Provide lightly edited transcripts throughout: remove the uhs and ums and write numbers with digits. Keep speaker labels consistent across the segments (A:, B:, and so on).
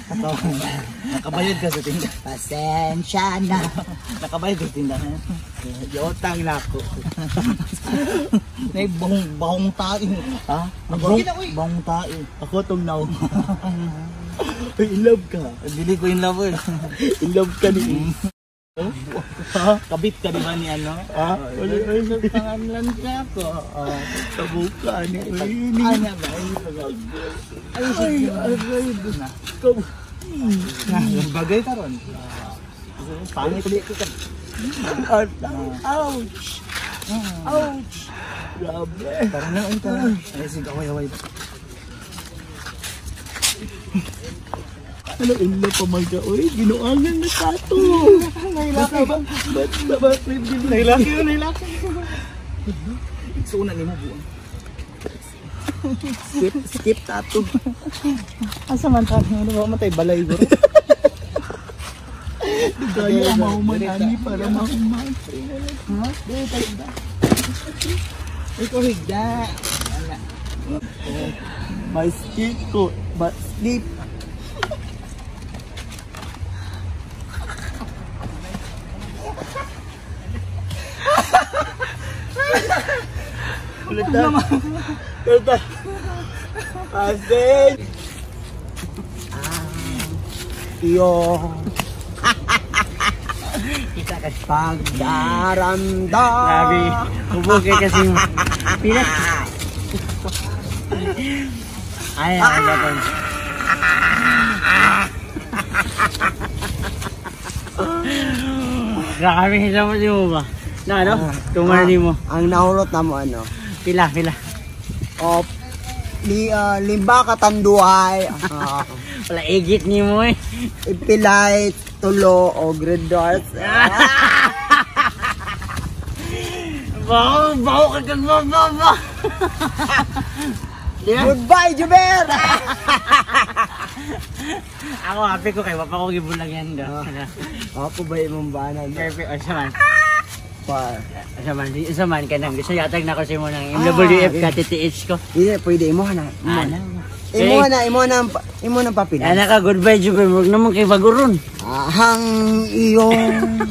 A: Nakabayad ka sa tinda.
B: Pasensya na.
A: Nakabayad ka sa tindahan.
B: Yotang na ako.
A: Nay bahong bahong tae.
B: Ha?
A: Bahong, bahong tae.
B: Ako tong now. Uy, in love ka.
A: Dili ko in love eh.
B: In love ka ni.
A: Ha? Kabit ka di ba ni ano?
B: Ha?
A: Wala ay sa panganlan ka ko. Oh.
B: Tabuka ni.
A: Ana ba? Ay,
B: Ay, aray.
A: Na.
B: Kamu.
A: Na, yung bagay karon. Pangit di ko ka.
B: Ouch! Ouch! Grabe.
A: Tara na, uy, tara. Ay, sige, away, away.
B: Ano, in love pa man ka. Uy, ginuangan na tato. Basta ba? Basta ba?
A: Nailaki yun, nailaki. Iksunan ni mo buwan.
B: Skip, skip tato.
A: Asa man tayo? Ano ba matay balay ko?
B: Kaya mahuman ani para mahuman.
A: Ha? Dili tayo ba? Ikaw higda. Wala.
B: My skin ko, but sleep. Ulit na. Ulit na. Asin! Iyo.
A: Kita ka.
B: Pagdaramdam.
A: Grabe. Hubog kay kasi. Pilat. Ay, ay, ay. Grabe, sa mo mo ba? Na ano? Tungan ni mo.
B: Ang nahurot na mo ano?
A: Pila, pila.
B: O, li, limba katanduay.
A: Wala igit ni mo eh.
B: Ipilay, tulo, o green doors.
A: Baho, baho ka kang ba.
B: Goodbye, Juber!
A: Ako, happy ko kay wapa ko gibulag yan do.
B: Ako ba imong banan?
A: Perfect, asa man.
B: Par.
A: Asa man, asa man ka nang. Gusto yatag na kasi mo ng MWF ka, TTH ko.
B: Hindi, pwede imo na.
A: Ano?
B: Imo na, imo na, imo na papila.
A: Ana ka, goodbye, Juber. Huwag naman kay baguron.
B: Ang iyong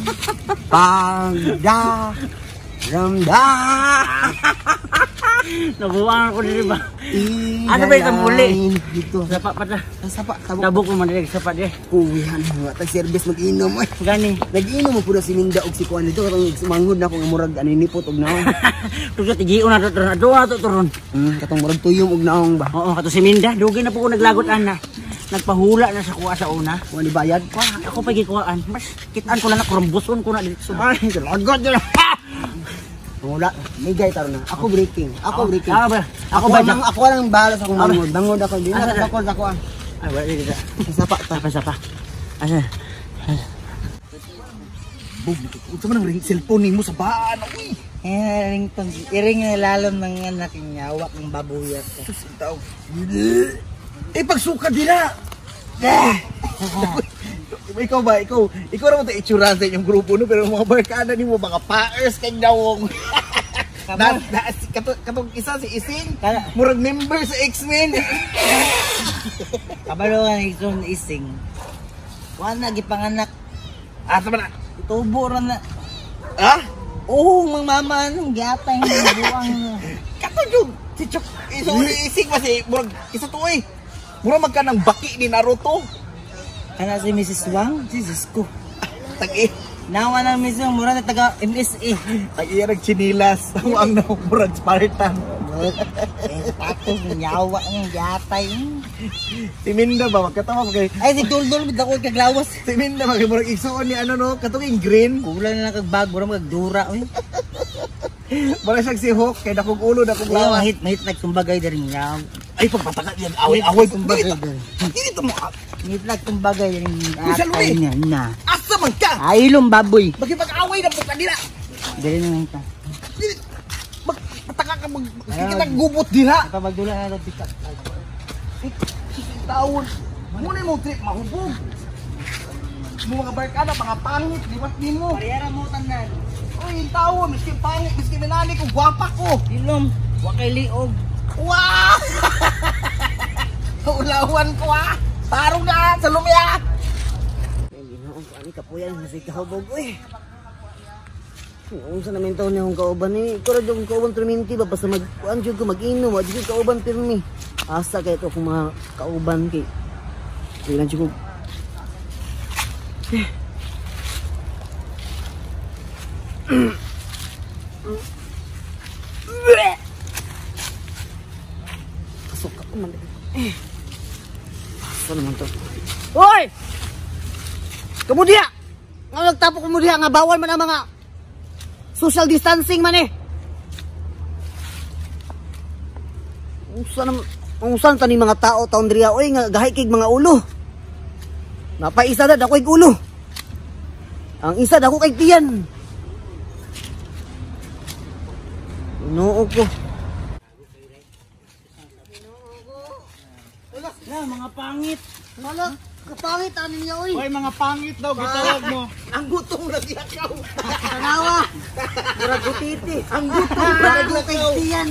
B: pagdaramdam.
A: Nabuwang ako dito ba? Ano ba itong muli?
B: Dito.
A: Sapa pa ta.
B: Sapa, tabok.
A: Tabok ko man dito, sapa di.
B: Kuwihan mo. Tag service mag-inom. Ay.
A: Gani.
B: Nag-inom mo puro si Minda og si Kuan dito. Katong manghod na akong murag aninipot og naong.
A: Tugot igion na to turon. Ato na to turon.
B: Katong murag tuyom og naong ba.
A: Oo, kato si Minda. Dugi na po ko naglagot ana. Nagpahula na sa kuha sa una.
B: Wala bayad.
A: Wah, ako pa gikuhaan. Mas kitaan ko lang na kromboson ko na dito.
B: Ay, lagot yun. Wala, migay taro na. Ako breaking. Ako breaking.
A: Ako ba?
B: Ako
A: Ako ba?
B: Ang, ako lang bahala sa akong mangod. Mangod ako. Di na
A: Asa na?
B: ako sa ako.
A: Ay, wala dito.
B: Sapa ta.
A: Sapa, sapa. Asa?
C: Bug, unsa man ang ring cellphone nimo sa baan, uy.
D: Eh, ringtone. Iring nga lalom ng anak niya, hawak ng babuyat.
C: Sus, tao. Eh, pagsuka dila. Ikaw ba, ikaw ra mo ta itsura sa inyong grupo no, pero mga barkada nimo mga paers kay dawong. Na, na, si, katong isa si Ising, murag member sa X-Men.
D: Kabalo nga ni Ising. Wala na gipanganak.
C: Asa man na?
D: Tubo ra na.
C: Ha?
D: Oo, mga mama, anong giyatay ng buwang.
C: Kato yung si Chok, iso ni Ising ba si murag isa to eh. Murag magka ng baki ni Naruto.
D: Kana si Mrs. Wang, si Cisco.
C: Tag-i.
D: Nawa na Mrs. Wang, mura na taga MSA.
C: Tag-iya nagchinilas. Ang ang murag Spartan.
D: Eh, patos, nyawa ng giyatay.
C: Si Minda ba magkatawa kay
D: Ay, si Duldul, bigla ko kaglawas.
C: Si Minda ba kay murag igsuon ni ano no, katong green.
D: Kulang na lang kag bag, mura magdura. Uy.
C: Mura siyang si Hawk kay dakong ulo dakong
D: Kaya
C: lawas.
D: mahit, mahit nagtumbagay diri niya.
C: Ay pagpataka diyan away-away
D: Tumbagay
C: dili
D: diri.
C: dili to mo.
D: Mahit nagtumbagay diri.
C: Bisa, Luis.
D: Atay niya na.
C: Asa man ka?
D: Ay, ilong baboy.
C: Magipag-away na po kanila.
D: Dili na lang ta.
C: Dili magpataka ka mag kitang gubot dira.
D: Pabagdula na to pick up.
C: Taon. Muna mo trip mahubog. Mo mga barkada mga pangit liwat nimo.
D: Parehara mo tanan.
C: Uy, taon miski pangit miski minani ko gwapa ko.
D: Ilong, wa kay liog.
C: Wow! Ulawan ko ah. Tarong na sa lumya.
D: Ginoong ko ani kapuyan masig kahubog oy. Unsa naman taon niyang kauban eh. Ikaw ra jud akong kauban perminti ba basta mag kuan jud ko mag-inom, wa jud ko kauban pirmi. Asa kay to akong mga kauban kay. Dili lang jud ko. Pasok ka man. Asa naman to? Hoy! Kamu diha! Nga nagtapo ko mo diha nga bawal man ang mga social distancing man eh. Unsa naman unsa ta ni mga tao taon diriya oy nga gahi kig mga ulo. Napaisa na dako ulo. Ang isa dako kay tiyan. Ginoo ko.
A: Na, mga pangit.
D: Wala, kapangit ani niya oy.
A: Hoy, mga pangit daw gitawag mo.
C: Ang gutong nagyakaw.
D: Tanawa. Murag gutiti. Ang gutong dako kay tiyan.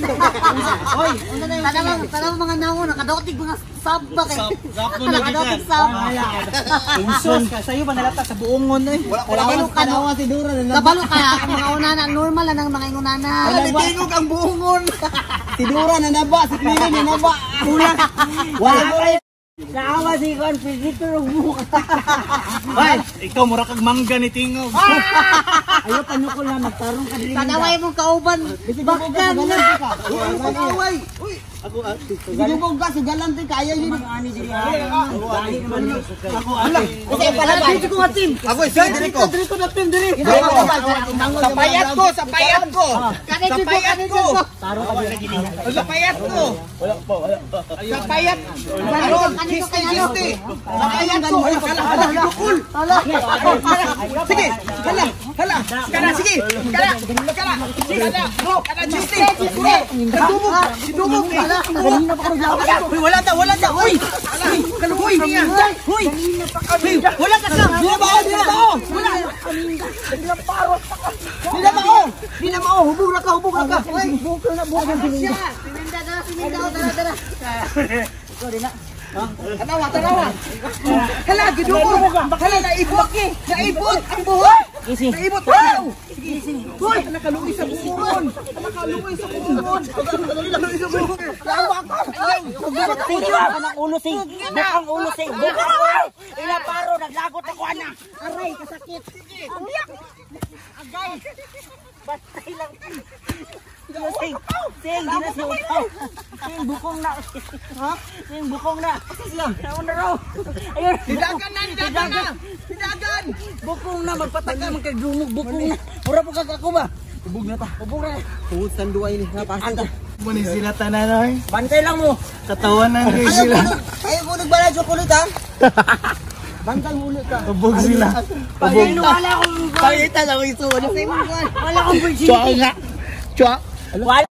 A: Hoy, unsa na yung
D: Tanawa, tanawa mga naon nakadotig mga sub ba kay.
A: Sub mo na
D: Nakadotig sub.
A: Unson ka sayo ba nalata sa buongon eh.
C: Wala wala
D: Kabalo ka no.
A: si Dura na
D: Kabalo ka ang mga unana normal na ng mga ingunana.
C: Wala tingog ang buongon.
A: Si Dura na naba, si Cleary na naba. Kulang. Wala mo rin. Naawa si Juan Pizito og buka. Hoy, ikaw mura kag mangga ni Tingog. Ayo panuko lang magtarong ka dili.
D: Tanawa imong kauban. Bakkan na.
C: Away. Uy,
A: Ako Sigubog ka sugalan ti kaya yun. Ani dili. Ako ala.
D: Kasi pala dito ko nga team.
C: Ako isa diri ko.
D: Diri ko na team diri.
C: Sa payat ko, sa payat ko. Sa payat ko.
A: Tarong ka dili.
C: Sa payat ko. Wala pa, wala pa. Sa payat. Aron, gisti, gisti. Sa payat ko. Hala, hala, dukol.
D: Hala.
C: Sige, hala, hala. Kana, sige. Kana, kana. Kana, kana, gisti. Kadumog, kadumog.
D: Kanina pa ko naglaban.
A: Uy, wala ta, wala ta. Uy. Uy, uy. Uy, wala ka sa. Di na ba? Di na ba? Wala. Di na ba? Di na ba? Hubog ra ka, hubog ra ka.
D: Uy, bukol na bukol. Siminda dara, siminda dara dara. Ikaw din na.
C: Tanawa, tanawa. Hala, gidumog. Hala, naibot. Naibot ang buhok. Naibot. Wow! Uy, nakaluoy sa buongon. Nakaluoy sa buongon. Nakaluoy sa buongon. Lawa ko.
A: Ang ulo sing. Bukang ulo sing. Bukang. Ila paro naglagot ako ana.
D: Aray, kasakit. Agay. Bantay lang.
A: Sing. Sing, di na siya utaw. Sing, bukong na. Ha? Sing, bukong na. Nauna raw. Ayun.
C: Hidagan na, hidagan na. Hidagan.
A: Bukong na, magpataka, magkagumog, bukong na. Mura po kag ako ba? Ubog na ta. Ubog na.
D: Tuhod sanduay ni nga pasta.
A: Muna sila tanan oy. Bantay lang mo. Katawanan kay sila.
D: Ayaw ko nagbala chocolate ha. Bantay mo ulit ka.
A: Ubog sila.
D: Ubog. Wala akong
A: Pakita lang ito.
D: Wala akong virginity.
A: Chua nga. Chua. Wala.